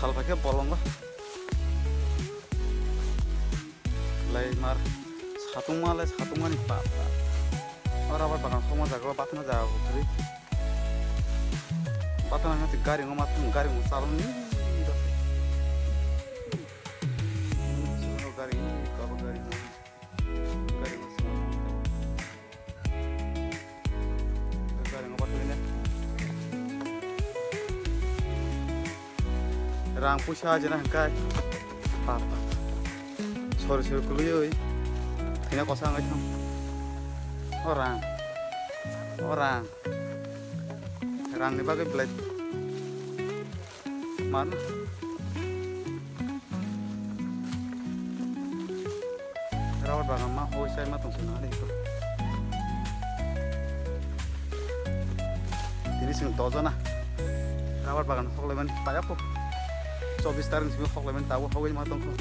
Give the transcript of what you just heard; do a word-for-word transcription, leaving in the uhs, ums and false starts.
Salphaikhe bolongo. Lai mar satungma lai satungmani pa. O rubber bagan khokma jaga o batma jaga o kwrwi. Batma nang gari ngo matma gari ngo chaloni. Gari ngo kabo gari ngo. Gari ngo chaloni. Rang puisa jena hingkai. Papa. Sori sori kului oi. Thina kosa ngai thang. O rang. O rang. Rang ni bagwi belai. Mana? Rubber bagan ma hoi sai ma tong sini ani ko. Tini sing dojona. Rubber bagan hok leban payako. Chobis tarik sing hok leban tabo hogwi ma tong ko.